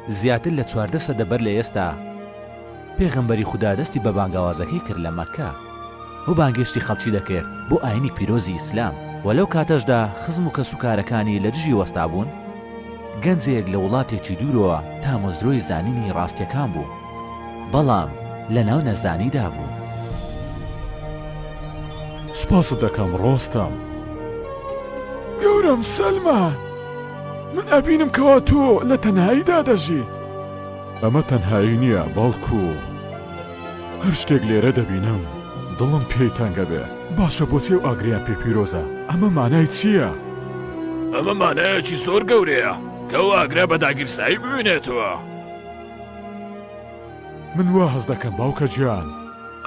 زیاتر لە 14 سەدە بەر لە ئێستا پێغەمبەری خودا دەستی بە بانگەوازەکەی کرد لە مەککە و بانگێشتی خەڵکی دەکرد بۆ ئاینی پیرۆزی ئیسلام و لەو کاتەشدا خزم و کەسوکارەکانی لە دژی وەستابوون، گەنجێک لە وڵاتێکی دوورەوە تامەزرۆی زانینی ڕاستیەکان بوو، بەڵام لەناو نەزانیدا بوو. سوپاست دەکەم ڕۆستەم. گەورەم سەلمان، من ئەبینم کەوا تۆ لە تەنهاییدا دەژیت. ئەمە تەنهایی نییە، بەڵکو هەر شتێک لێرە دەبینم دڵم پێی تەنگ ئەبێت. باشە بۆچی ئەو ئاگرەیان پێ پیرۆزە؟ ئەمە مانای چییە؟ ئەمە مانایەکی زۆر گەورەیە کە ئەو ئاگرە بە داگیرسایی بمێنێتەوە. من وا هەست دەکەم باوکە گیان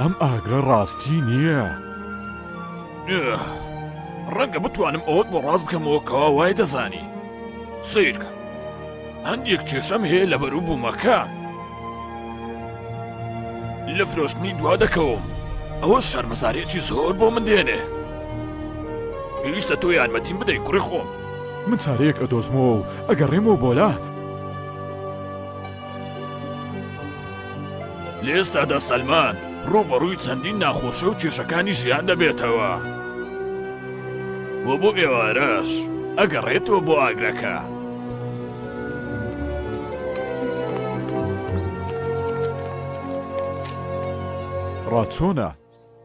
ئەم ئاگرە ڕاستی نییە. ڕەنگە بتوانم ئەوەت بۆ ڕاست بکەمەوە کەوا وای دەزانی. سەیرکە هەندێک کێشەم هەیە لە بەروبوومەکان. لە فرۆشتنی دوا دەکەوم. ئەوە شەرمەزارییەکی زۆر بۆ من دێنێ. پێویستە تۆ یارمەتیم بدەی کوڕی خۆم. من چارەیەک ئەدۆزمەوە و ئەگەڕێمەوە بۆ لات. لە ئێستادا سەلمان ڕووبەڕووی چەندین ناخۆشی و کێشەکانی ژیان دەبێتەوە و بۆ ئێوارەش ئەگەڕێتەوە بۆ ئاگرەکە. ڕات چۆنە؟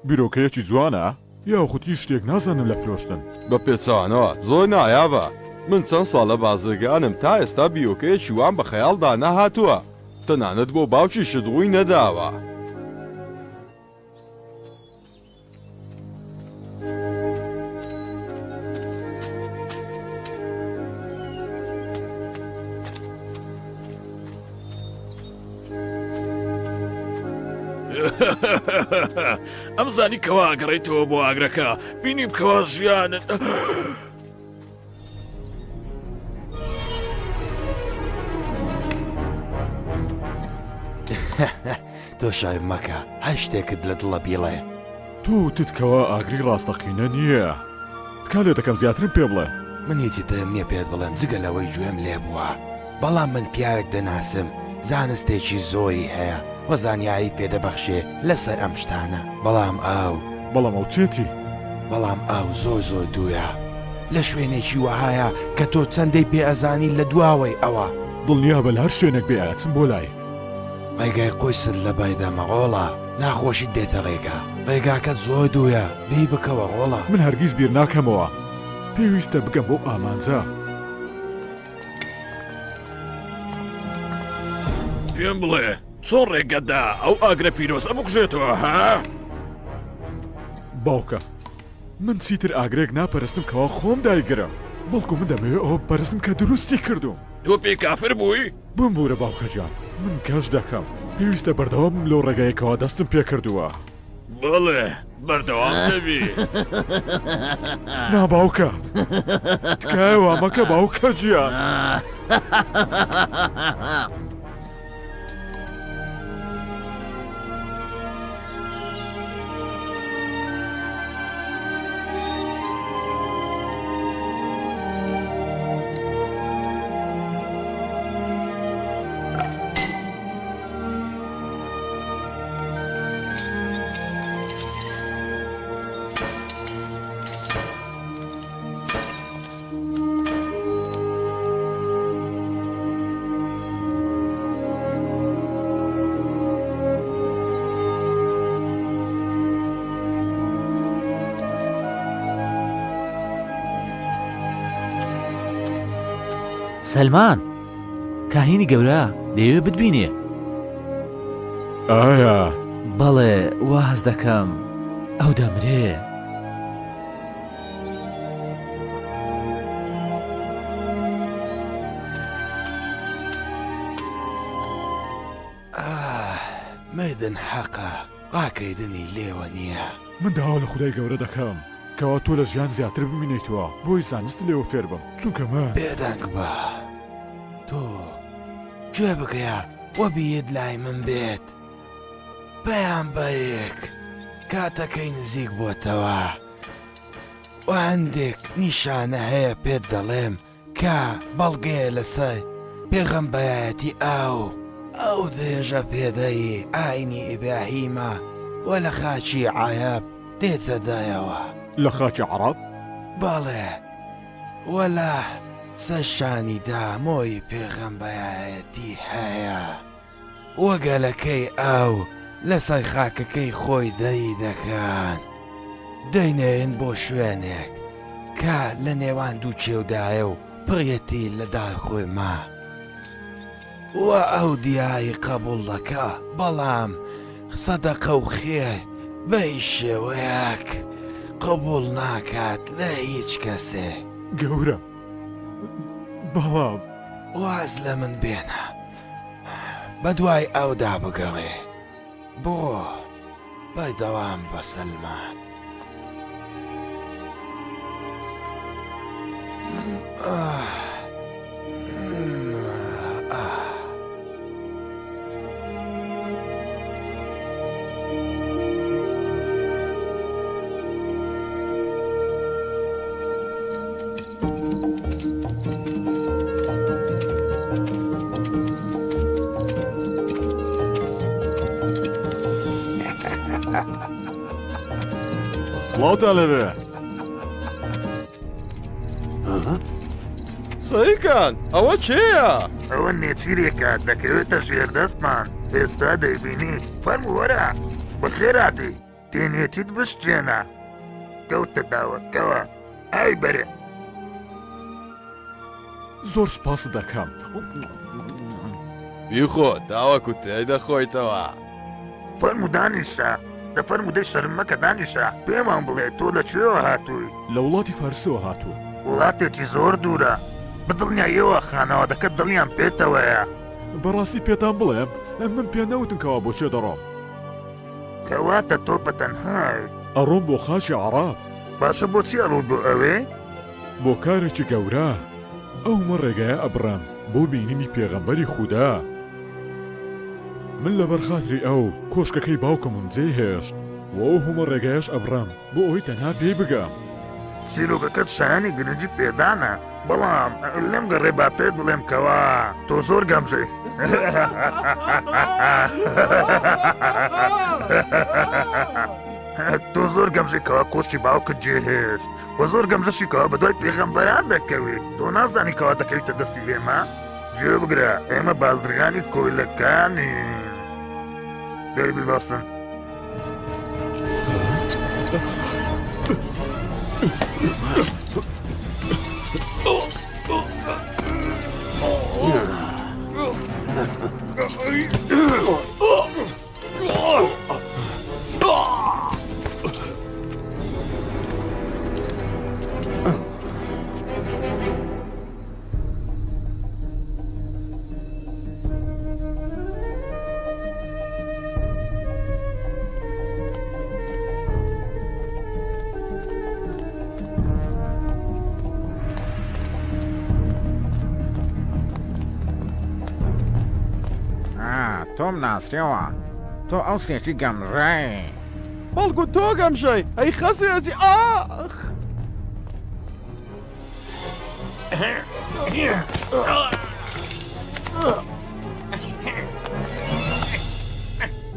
بیرۆکەیەکی جوانە یاخود هیچ شتێک نازانن لە فرۆشتن؟ بە پێچەوانەوە زۆر نایابە. من چەند ساڵە بازرگانم تا ئێستا بیرۆکەیەکی وام بە خەیاڵدا نەهاتووە. تەنانەت بۆ باوکیشت ڕووی نەداوە. ئەمزانی کەوا ئەگەڕێیتەوە بۆ ئاگرەکە بینیم کەوا ژیانت. تۆ شەرم مەکە هەر شتێکت لە دڵە بیڵێ. تۆ وتت کەوا ئاگری ڕاستەقینە نییە. تکا لێ دەکەم زیاترم پێ بڵێ. من هیچی ترم نییە پێت بڵێم جگە لەوەی گوێم لێ بووە. بەڵام من پیاوێک دەناسم زانستێکی زۆری هەیە و زانیاریت پێ دەبەخشێ لەسەر ئەم شتانە. بەڵام ئەو. بەڵام ئەو چێتی؟ بەڵام ئەو زۆر زۆر دوورە. لە شوێنێکی وەهایە کە تۆ چەندەی پێ ئەزانی لە دواوەی ئەوە. دڵنیابە لە هەر شوێنێک بێ ئەچم بۆ لای. ڕێگای قورست لە بەردەمە ڕۆڵە. ناخۆشیت دێتە ڕێگا. ڕێگاکەت زۆر دوورە، بیر بکەوە ڕۆڵە. من هەرگیز بیر ناکەمەوە. پێویستە بگەم بەو ئامانجە. پێم بڵێ چۆن ڕێگەت دا ئەو ئاگرە پیرۆزە بکوژێتەوە ها؟ باوکە من چیتر ئاگرێک ناپەرستم کەوا خۆم دایگرم، بەڵکو من دەمەوێ ئەوە بپەرستم کە دروستی کردووم. تۆ پێی کافر بووی؟ بمبورە باوکە گیان، من گەشت دەکەم، پێویستە بەردەوام بم لەو ڕێگایەی کەوا دەستم پێکردووە. بەڵێ بەردەوام دەبی. نا باوکە، تکایە وا مەکە باوکە گیان. سەلمان کاهینی گەورە دەیەوێ بتبینێ. ئایا؟ بەڵێ وا هەست دەکەم ئەو دەمرێ. ئاه مردن حەقە ڕاکردنی لێوە نیە. من داوا لە خودای گەورە دەکەم کەوا تۆ لە ژیان زیاتر بمینیتەوە بۆی زانست لێوە فێر بم چونکە من. بێدەنگ بە تۆ گوێ بگرە و بیرت لای من بێت پەیامبەرێک کاتەکەی نزیک بۆتەوە و هەندێک نیشانە هەیە پێت دەڵێم کە بەڵگەیە لەسەر. پێغەمبەرایەتی ئەو، ئەو درێژە پێدەری ئاینی ئیبراهیمە و لە خاکی عەرەب دێتە دەرەوە. لە خاکی عەڕەب؟ بەڵێ، و لە سەر شانیدا مۆری پێغەمبەرایەتی هەیە. و گەلەکەی ئەو لەسەر خاکەکەی خۆی دەری دەکەن، دەینێرن بۆ شوێنێک کە لە نێوان دوو کێودایە و پڕیەتی لە دارخورما. و ئەو دیاری قەبوڵ دەکا، بەڵام سەدەقە و خێر بە هیچ شێوەیەک قبوڵ ناکات لە هیچ کەسێک. گەورەم، بەڵام. واز لە من بێنە. بەدوای ئەودا بگەڕێ بۆ بەردەوام بە سەلمان. سڵاوتان لێبێ. سەیرکەن ئەوە کێیە؟ ئەوە نێچیرێکە دەکەوێتە ژێردەستمان ئێستا دەیبینی فەرموو وەرە بەخێرهاتی. تێنێتیت بشکێنە کەوتە داوەکەوە ئای بەرێ. زۆر سوپاست دەکەم. بیخۆ تاوەکو تێی دەخۆیتەوە. فەرموو دانیشە. دە فەرموو دەی شەرم مەکە دانیشە. پێمان بڵێ تۆ لە کوێوە هاتووی؟ لە وڵاتی فارسەوە هاتووم. وڵاتێکی زۆر دوورە. بە دڵنیاییەوە خانەوادەکەت دڵیان پێتەوەیە. بەڕاستی پێتان بڵێم من پێ نەوتن کەوا بۆ کوێ دەڕۆم. کەواتە تۆ بە تەنهای. ئەڕۆم بۆ خاکی عەڕەب. باشە بۆچی ئەڕۆی بۆ ئەوێ؟ بۆ کارێکی گەورە. ئەومە ڕێگایە ئەبڕم بۆ بینینی پێغەمبەری خودا. من لەبەر خاتری ئەو، کۆشکەکەی باوکمم جێ هێشت و ئەو هەموو ڕێگایەش ئەبڕم بۆ ئەوەی تەنها پێی بگەم. چیرۆکەکەت شایەنی گرنگی پێدانە. بەڵام لێم گەڕێ با پێت بڵێم کەوا تۆ زۆر گەمژەی. تۆ زۆر گەمژەی کەوا کۆشکی باوکت جێهێشت و زۆر گەمژەشی کەوا بەدوای پێغەمبەران دەکەویت تۆ نازانی کەوا دەکەویتە دەستی ئێمە گوێ بگرە ئێمە بازرگانی کۆیلەکانین دەی بیبەسن. تۆم ناسیەوە تۆ ئەو سێکی گەمژەی. بەڵکو تۆ گەمژەی ئەی خەسێتی ئاخ.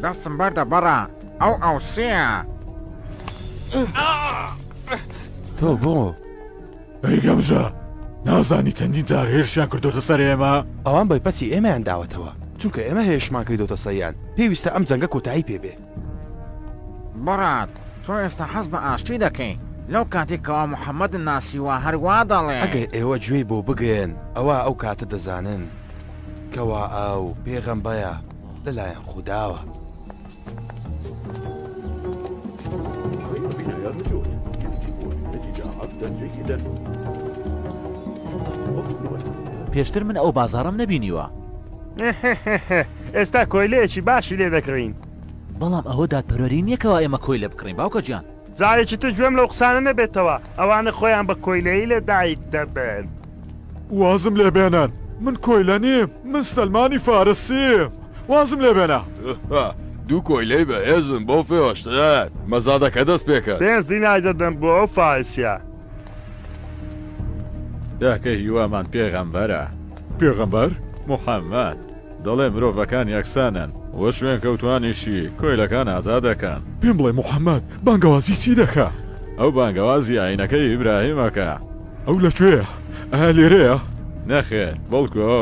دەستم بەردە بەڕە ئەو ئەوسیە. تۆ بۆ؟ ئەی گەمژە نازانی چەندین جار هێرشیان کردۆتە سەر ئێمە؟ ئەوان بەرپەچی ئێمەیان داوەتەوە چونکە ئێمە هێرشمان کردۆتە سەریان پێویستە ئەم جەنگە کۆتایی پێ بێ. بڕات تۆ ئێستا حەز بە ئاشتی دەکەی لەو کاتەی کەوا محمدت ناسیوە هەر وا دەڵێ. ئەگەر ئێوە گوێی بۆ بگرن ئەوا ئەو کاتە دەزانن کەوا ئەو پێغەمبەرە لەلایەن خوداوە. پێشتر من ئەو بازاڕەم نەبینیوە. ئێستا کۆیلەیەکی باشی لێ دەکڕین. بەڵام ئەوە دادپەروەری نییە کەوا ئێمە کۆیلە بکڕین باوکە گیان. جارێکی تر گوێم لەو قسانە نەبێتەوە، ئەوانە خۆیان بە کۆیلەیی لە دایک دەبن. وازم لێ بێنن، من کۆیلە نیم، من سەلمانی فارسیم، وازم لێ بێنە. دوو کۆیلەی بەهێزم بۆ فرۆشتن، مەزادەکە دەست پێکرد. پێنج دینار دەدەم بۆ ئەو فارسیە. تاکە هیوامان پێغەمبەرە. پێغەمبەر؟ موحەممەد دەڵێ مرۆڤەکان یەکسانن و شوێنکەوتوانیشی کۆیلەکان ئازاد دەکەن. پێم بڵێ موحەممەد بانگەوازی چی دەکا؟ ئەو بانگەوازی ئایینەکەی ئیبراهیم ئەکا. ئەو لە کوێیە؟ ئایا لێرەیە؟ نەخێر، بەڵکو ئەو.